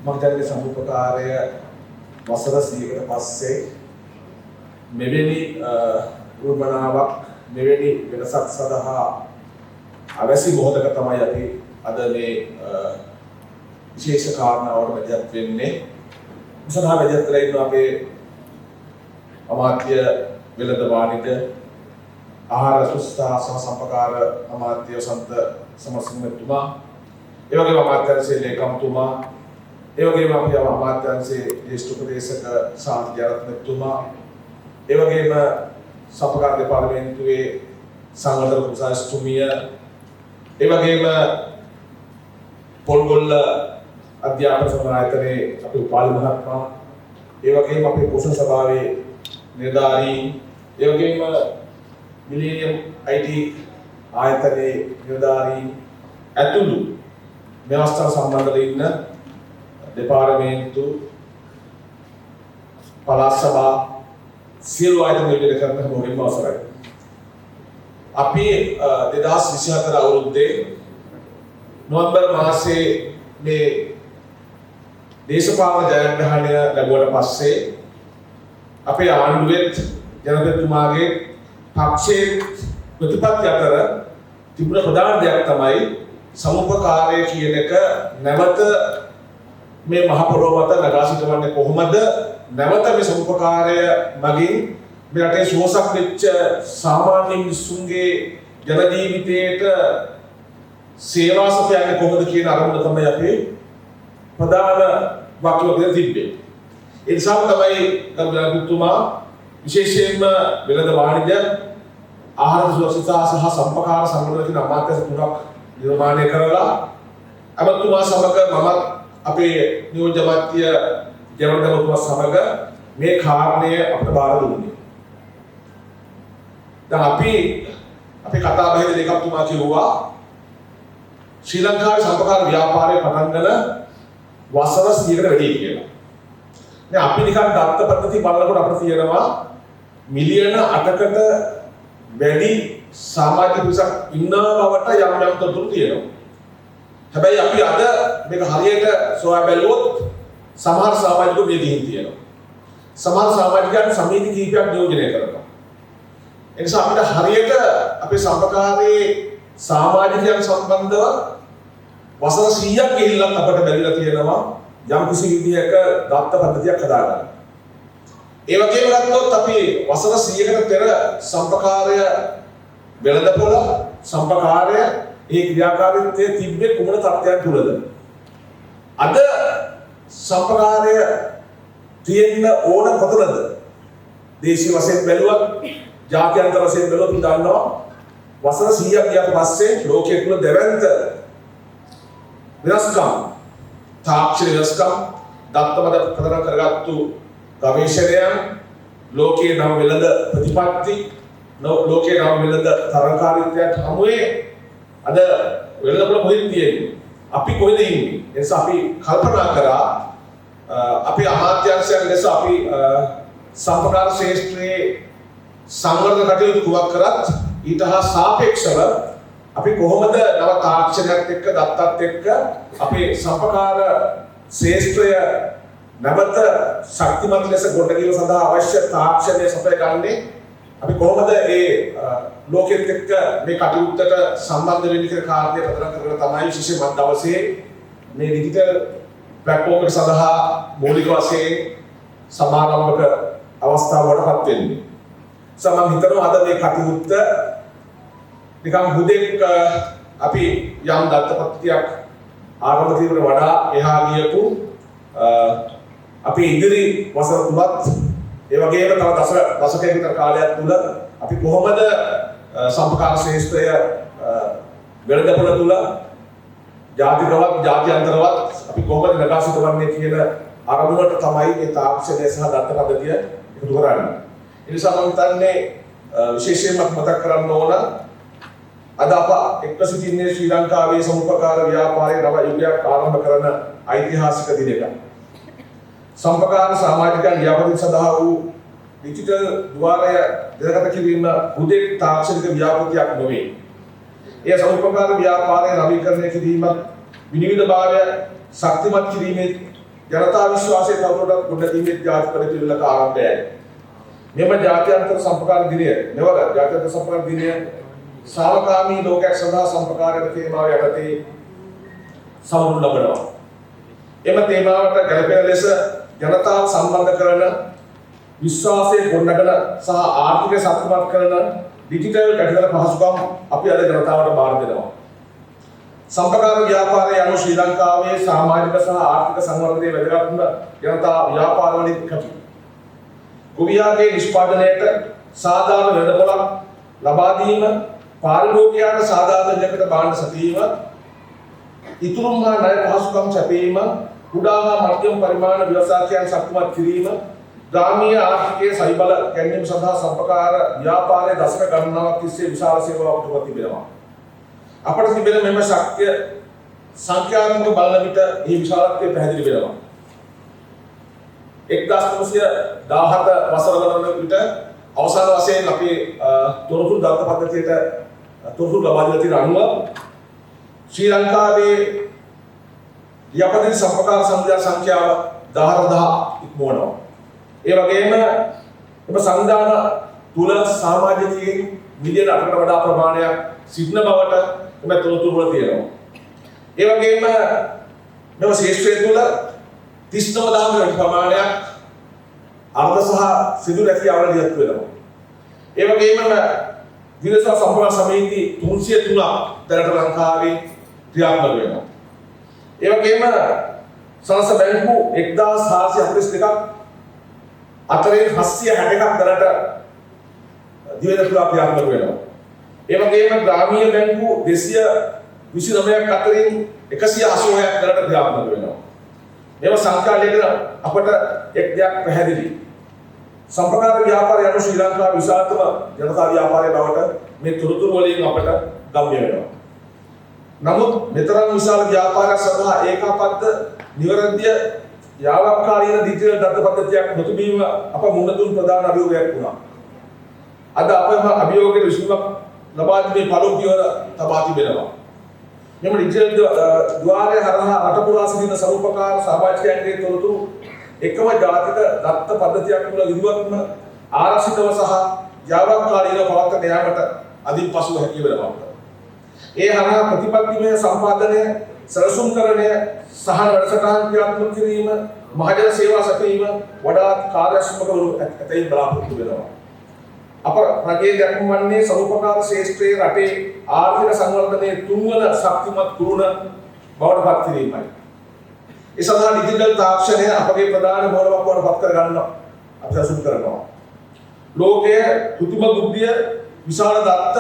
මම හිතන්නේ සමුපකාරය වසර 100කට පස්සේ මෙවැනි උවමනාවක් මෙවැනි වෙනසක් සඳහා අවැසි මොහොතක තමයි අපි අද මේ විශේෂ කාරණාවට මැදිහත් වෙන්නේ. මේ සඳහා මැදිහත් වෙලා ඉන්න අපේ අමාත්‍ය වෙළඳ වාණිජ ආහාර සුරක්ෂිතතා සහ සම්පකාර අමාත්‍ය වසන්ත සමරසිංහතුමා, ඒ වගේම අමාත්‍යාංශයේ ලේකම්තුමා, ඒ වගේම අපේ අමාත්‍යාංශයේ ජ්‍යෙෂ්ඨ උපදේශක ශාන්ති ජයරත්නතුමා, ඒ වගේම සම්පකාර දෙපාර්තමේන්තුවේ සංවර්ධන කොමසාරිස්තුමිය, ඒ වගේම පොල්ගොල්ල අධ්‍යාපන සමායතනයේ අපේ උපාලි මහත්මයා, ඒ වගේම අපේ පෝෂණ සභාවේ නිලධාරීන්, ඒ වගේම මිලේනියම් IT ආයතනයේ නිලධාරීන් ඇතුළු මේ අවස්ථාව සම්බන්ධව ඉන්න දෙපාර්තමේන්තු, පළාත් සභා සියලු ආයතන නියෝජනය කරන හැමෝගෙම අවසරයි. අපි 2024 අවුරුද්දේ නොවැම්බර් මාසයේ මේ දේශපාලන ජයග්‍රහණය ලැබුවට පස්සේ අපේ ආණ්ඩුවෙත් ජනාධිපතිතුමාගේ පක්ෂයේ ප්‍රතිපත්ති අතර තිබුණ ප්‍රධාන දෙයක් තමයි සමුපකාරය කියන එක නැවත මේ මහ පොළොව මත නගා සිටවන්නේ කොහොමද, නැවත මේ සමුපකාරය මගින් මේ රටේ සුවසක් වෙච්ච සාමාන්‍ය මිනිස්සුන්ගේ ජන ජීවිතයට සේවා සපයන්නේ කොහොමද කියන අරමුණ තමයි අපේ ප්‍රධාන වක්‍යයක් විදිහට තිබ්බේ. ඒ නිසාම තමයි ගරු ජනාධිපතිතුමා විශේෂයෙන්ම වෙළඳ වාණිජ ආහාර සුරක්ෂිතතා සහ සම්පකාර සංවර්ධන කියන අමාත්‍යාංශ තුනක් නිර්මාණය කරලා ඇමතුමා සමග මමත් අපේ නියෝජ්‍ය අමාත්‍ය ජයවර්ධනතුමා සමග මේ කාරණය අපිට බාර දුන්නේ. දැන් අපි අපේ කතා බහේදී ලේකම්තුමා කිව්වා ශ්‍රී ලංකාවේ සම්පකාර ව්‍යාපාරය පටන් ගන්න වසර 100කට වැඩි කියලා. දැන් අපි නිකන් දත්ත පද්ධති බලනකොට අපිට තියෙනවා මිලියන 8කට වැඩි සමාජික පිරිසක් ඉන්න බවට යම් යම් තොරතුරු තියෙනවා. හැබැයි අපි අද මේක හරියට සොයා බැලුවොත් සමහර සමාජිකයෝ මේ ගිහින් තියෙනවා. සමහර සමාජිකයන් සමිති කිහිපයක් නියෝජනය කරනවා. ඒ නිසා අපිට හරියට අපේ සම්පකාරයේ සමාජිකයන් සම්බන්ධව වසර 100ක් ගිහිල්ලත් අපට බැරිලා තියෙනවා යම් කිසි විදියක දත්ත පද්ධතියක් හදාගන්න. ඒ වගේම ගත්තොත් අපි වසර 100කට පෙර සම්පකාරය වෙළඳපොළ සම්පකාරය ඒ ක්‍රියාකාරීත්වය තිබ්බේ කුමන තත්ත්වයන් තුලද? අද සම්පකාරය තියෙන්න ඕන කොතනද? දේශීය වශයෙන් බැලුවත් ජාත්‍යන්තර වශයෙන් බැලුවත් අපි දන්නවා වසර 100ක් ගියාට පස්සේ ලෝකයේ තුල දැවැන්ත වෙනස්කම්, තාක්ෂණ වෙනස්කම්, දත්ත මත පදනම් කරගත්තු ගවේෂණයන්, ලෝකයේ නව වෙළඳ ප්‍රතිපත්ති, ලෝකයේ නව වෙළඳ තරඟකාරීත්වයන් හමුවේ අද වෙළඳපොළ කොහෙද තියෙන්නේ? අපි කොහෙද ඉන්නේ? ඒ නිසා අපි කල්පනා කරා අපේ අමාත්‍යාංශයන් ලෙස අපි සම්පකාර ක්ෂේත්‍රයේ සංවර්ධන කටයුතු කුමක් කරත් ඊට හා සාපේක්ෂව අපි කොහොමද නව තාක්ෂණයත් එක්ක දත්තත් එක්ක අපේ සම්පකාර ක්ෂේත්‍රය නැවත ශක්තිමත් ලෙස ගොඩනැගීම සඳහා අවශ්‍ය තාක්ෂණය සපයගන්නේ, අපි කොහොමද ඒ ලෝකෙත් එක්ක මේ කටයුත්තට සම්බන්ධ වෙන්නේ කියන කාරණය පදනම් කරගෙන තමයි විශේෂයෙන්ම මත් දවසේ මේ ඩිජිටල් ප්ලැට්ෆෝම් එක සඳහා මූලික වශයෙන් සමාරම්භක අවස්ථාව වලටපත් වෙන්නේ. මම හිතනවා අද මේ කටයුත්ත නිකන් හුදෙක් අපි යම් දත්ත පද්ධතියක් ආරම්භ කිරීමට වඩා එහා ගියපු අපි ඉදිරි වසර තුනත් ඒ වගේම තව දශකයක විතර කාලයක් තුල අපි කොහොමද සම්පකාර ක්ෂේත්‍රය වෙළඳපොළ තුල ජාතිකවත් ජාත්‍යන්තරවත් අපි කොහොමද නගා සිටවන්නේ කියන අරමුණට තමයි මේ තාක්ෂණය සහ දත්ත පද්ධතිය එකතු කරන්නේ. ඒ නිසා මම හිතන්නේ විශේෂයෙන්ම මතක් කරන්න ඕන අද අප එක්ව සිටින්නේ ශ්‍රී ලංකාවේ සමුපකාර ව්‍යාපාරයේ නව යුගයක් ආරම්භ කරන ඓතිහාසික දිනක. සම්පකාර සමාජිකයන් ලියාපදිංචි සඳහා වූ ඩිජිටල් ද්වාරය දෙරගත කිරීම හුදෙක් තාක්ෂණික ව්‍යාපෘතියක් නොවේ. එය සමුපකාර ව්‍යාපාරය නවීකරණය කිරීමත් විනිවිදභාවය ශක්තිමත් කිරීමේ ජනතා විශ්වාසය තවදුරටත් ගොඩනැගීමේ ජාතික වැඩපිළිවෙලක ආරම්භයයි. මෙම ජාත්‍යන්තර සම්පකාර දිනය, මෙවර ජාත්‍යන්තර සම්පකාර දිනය සාමකාමී ලෝකයක් සඳහා සම්පකාර යන තේමාව යටතේ සමනු ලබනවා. එම තේමාවට ගැලපෙන ලෙස ජනතාව සම්බන්ධ කරන, විශ්වාසය ගොඩනගන සහ ආර්ථිකය ශක්තිමත් කරන ඩිජිටල් ගැටලු පහසුකම් අපි අද ජනතාවට බාර දෙනවා. සම්පකාර ව්‍යාපාරය යනු ශ්‍රී ලංකාවේ සමාජික සහ ආර්ථික සංවර්ධනයේ වැදගත්ම ජනතා ව්‍යාපාර වලින් එකකි. ගොවියාගේ නිෂ්පාදනයට සාධාරණ වෙළඳපොළක් ලබා දීම, පාරිභෝගිකයාට සාධාරණ මිලකට භාණ්ඩ සැපයීම, ඉතුරුම් හා ණය පහසුකම් සැපයීම, කුඩා හා මධ්‍යම පරිමාණ ව්‍යවසායකයන් ශක්තිමත් කිරීම, ග්‍රාමීය ආර්ථිකයේ සවිබල ගැනීම සඳහා සම්පකාර ව්‍යාපාරයේ දශක ගණනාවක් තිස්සේ විශාල සේවාවක් තුර තිබෙනවා. අපට තිබෙන මෙම ශක්තිය සංඛ්‍යාත්මක බලන විට එහි විශාලත්වය පැහැදිලි වෙනවා. 1917 වසර වන විට අවසාන වශයෙන් අපේ තොරතුරු දත්ත පද්ධතියට තොරතුරු ලබා දීලා තියෙන අනුව ශ්‍රී ලංකාවේ ලියාපදිංචි සම්පකාර සංවිධාන සංඛ්‍යාව 14,000 ඉක්මවනවා. ඒ වගේම එම සංවිධාන තුල සමාජිකයින් මිලියන 8කට වඩා ප්‍රමාණයක් සිටින බවට එම තොරතුරු වල තියෙනවා. ඒ වගේම මෙම ක්ෂේත්‍රය තුල 39,000 වැඩි ප්‍රමාණයක් අර්ධ සහ සිදු රැකියාවල නිරත වෙනවා. ඒ වගේම දිනස සම්පූර්ණ සමිති 303ක් දැනට ලංකාවේ ක්‍රියාත්මක වෙනවා. ඒ වගේම සංස්ථ බැංකු 1442ක් අතරින් 761ක් දැනට දිවයින පුරා ක්‍රියාත්මක වෙනවා. ඒ වගේම ග්‍රාමීය බැංකු 229ක් අතරින් 186ක් දැනට ක්‍රියාත්මක වෙනවා. මේව සංඛ්‍යා ලේඛන අපට එක් දෙයක් පැහැදිලි. සම්පකාර ව්‍යාපාරය යනු ශ්‍රී ලංකාවේ විශාලතම ජනතා ව්‍යාපාරය බවට මේ තොරතුරු වලින් අපට ගම්‍ය වෙනවා. නමුත් මෙතරම් විශාල ව්‍යාපාරයක් සඳහා ඒකාබද්ධ, නිවැරදිය, යාවකාලීන ඩිජිටල් දත්ත පද්ධතියක් නොතිබීම අප මුහුණ දුන් ප්‍රධාන අභියෝගයක් වුණා. අද අප අභියෝගයට විසඳුමක් ලබා දීමේ පළමු පියවර තබා තිබෙනවා. මෙම ඩිජිටල් ද්වාරය හරහා රට පුරා සිටින සමුපකාර සමාජිකයන්ගේ තොරතුරු එකම ජාතික දත්ත පද්ධතියක් තුළ විධිවත්ම, ආරක්ෂිතව සහ යාවකාලීනව පවත්වාගෙන යාමට අදින් පසුව හැකි වෙනවා. ඒ හරහා ප්‍රතිපත්තිමය සම්පාදනය, සැලසුම්කරණය, සහන වැඩසටහන් ක්‍රියාත්මක කිරීම, මහජන සේවා සැපයීම වඩාත් කාර්යක්ෂම වනු ඇතැයි බලාපොරොත්තු වෙනවා. අප රජයේ දැක්ම වන්නේ සමුපකාර ක්ෂේත්‍රයේ රටේ ආර්ථික සංවර්ධනයේ තුන්වන ශක්තිමත් කුරුණ බවට පත් කිරීමයි. ඒ සඳහා ඩිජිටල් තාක්ෂණය අපගේ ප්‍රධාන මුහුණක් බවට පත් කරගන්න අපි සැලසුම් කරනවා. ලෝකය කෘත්‍රිම බුද්ධිය, විශාල දත්ත,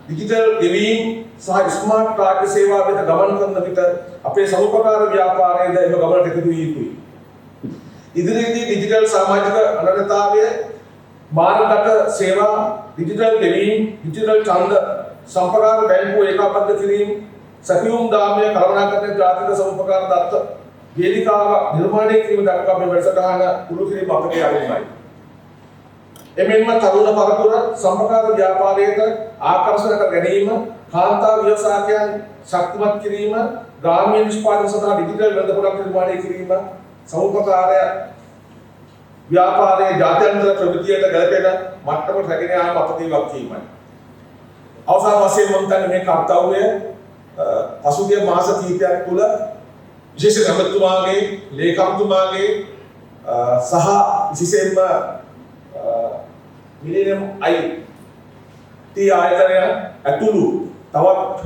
ඩිජිටල් ගෙවීම් සහ ස්මාර්ට් රාජ්‍ය සේවා වෙත ගමන් කරන විට අපේ සමුපකාර ව්‍යාපාරයේද එම ගමනට එකතු විය යුතුයි. ඉදිරියේදී ඩිජිටල් සමාජික අනන්‍යතාවය, මාර්ගගත සේවා, ඩිජිටල් ගෙවීම්, ඩිජිටල් ඡන්ද, සම්පකාර බැංකුව ඒකාබද්ධ කිරීම, සැපයුම් දාමය කළමනාකරණ ජාතික සමුපකාර දත්ත වේදිකාව නිර්මාණය කිරීම දක්වා මේ වැඩසටහන පුළුල් කිරීම අපගේ අරමුණයි. එමෙන්ම තරුණ පරපුර සම්පකාර ව්‍යාපාරයට ආකර්ෂණ කර ගැනීම, කාන්තා ව්‍යවසායකයන් ශක්තිමත් කිරීම, ග්‍රාමීය නිෂ්පාදන සඳහා ඩිජිටල් වෙළඳපොළක් නිර්මාණය කිරීම, සමුපකාරය ව්‍යාපාරයේ ජාත්‍යන්තර ප්‍රගතියට ගැලපෙන මට්ටමට රැගෙන යාම අපගේ වගකීමයි. අවසාන වශයෙන් මම හිතන්නේ මේ කර්තව්‍ය පසුගිය මාස කිහිපයක් තුළ විශේෂ ඇමතුමාගේ, ලේකම්තුමාගේ සහ විශේෂයෙන්ම මිලේනියම් IT ආයතනය ඇතුළු තවත්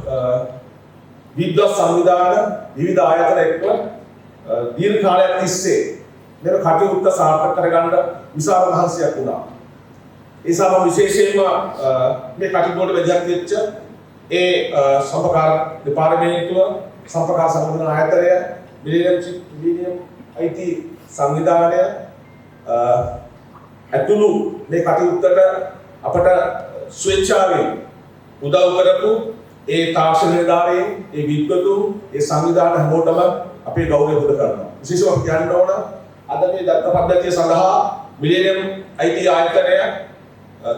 විද්වත් සංවිධාන විවිධ ආයතන එක්ව දීර්ඝ කාලයක් තිස්සේ මෙම කටයුත්ත සාර්ථක කරගන්න විශාල මහන්සියක් වුණා. ඒ නිසා මම විශේෂයෙන්ම මේ කටයුතු වලට වැදගත් වෙච්ච ඒ සම්පකාර දෙපාර්තමේන්තුව, සම්පකාර සංවර්ධන ආයතනය, මිලේනියම් IT සංවිධානය ඇතුළු මේ කටයුත්තට අපට ස්වේච්ඡාවෙන් උදව් කරපු ඒ තාක්ෂණ නිලධාරීන්, ඒ විද්වතුන්, ඒ සංවිධාන හැමෝටම අපේ ගෞරවය පුද කරනවා. විශේෂව අපි කියන්න ඕන අද මේ දත්ත පද්ධතිය සඳහා මිලේනියම් IT ආයතනය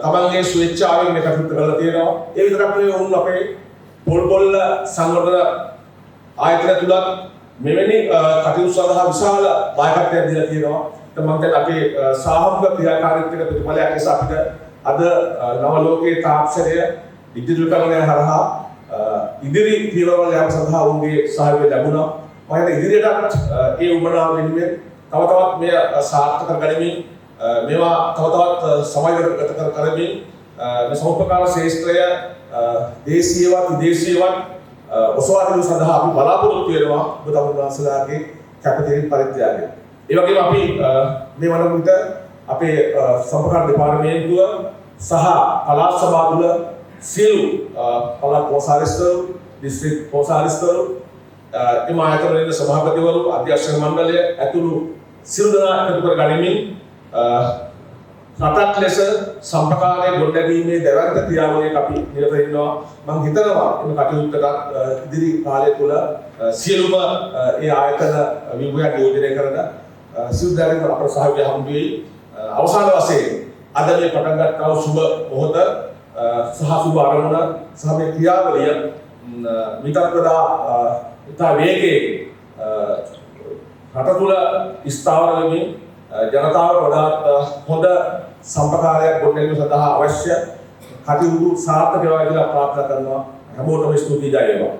තමන්ගේ ස්වේච්ඡාවෙන් මේ කටයුත්ත කරලා තියෙනවා. ඒ විතරක් නෙවෙයි, ඔවුන් අපේ පොල් පොල්ල සංවර්ධන ආයතන තුලත් මෙවැනි කටයුතු සඳහා විශාල දායකත්වයක් දීලා තියෙනවා. ඉතින් මම හිතන්නේ අපේ සාමූහික ක්‍රියාකාරීත්වයක ප්‍රතිඵලයක් ලෙස අපිට අද නව ලෝකයේ තාක්ෂණය ඩිජිටල්කරණය හරහා ඉදිරි පියවරවල් යාම සඳහා ඔවුන්ගේ සහයෝගය ලැබුණා. මම හිතන්නේ ඉදිරියටත් ඒ උවමනාව වෙනුවෙන් තව තවත් මෙය සාර්ථක කරගනිමින්, මේවා තව තවත් සමාජගත කරමින්, මේ සමුපකාර ක්ෂේත්‍රය දේශීයවත් විදේශීයවත් ඔසවා ගැනීම සඳහා අපි බලාපොරොත්තු වෙනවා ඔබ තමුන් වහන්සේලාගේ කැපකිරීම පරිත්‍යාගය. ඒ වගේම අපි මේ වන විට අපේ සම්පකාර දෙපාර්තමේන්තුව සහ පළාත් සභා තුළ සියලු පළාත් කොමසාරිස්වරු, දිස්ත්‍රික් කොමසාරිස්වරු, එම ආයතන වල ඉන්න සභාපතිවරු, අධ්‍යක්ෂක මණ්ඩලය ඇතුළු සියලු දෙනා එකතු කර ගනිමින් රටක් ලෙස සම්පකාරය ගොඩනැගීමේ දැවැන්ත ක්‍රියාවලියක අපි නිරත ඉන්නවා. මං හිතනවා එම කටයුත්තටත් ඉදිරි කාලය තුළ සියලුම ඒ ආයතන ව්‍යුහයක් නියෝජනය කරන සියලු දෙනාටම අපට සහයෝගය හම්බ වෙයි. අවසාන වශයෙන් අද මේ පටන් ගත්තා වූ සුබ මොහොත සහ සුබ අරමුණ සහ මේ ක්‍රියාවලිය මීටත් වඩා ඉතා වේගයෙන් රට තුළ ස්ථාවර වෙමින් ජනතාවට වඩාත් හොඳ සම්පකාරයක් ගොඩනැගීම සඳහා අවශ්‍ය කටයුතු සාර්ථක වේවා කියලා ප්‍රාර්ථනා කරනවා. හැමෝටම ස්තුතියි, ජය වේවා.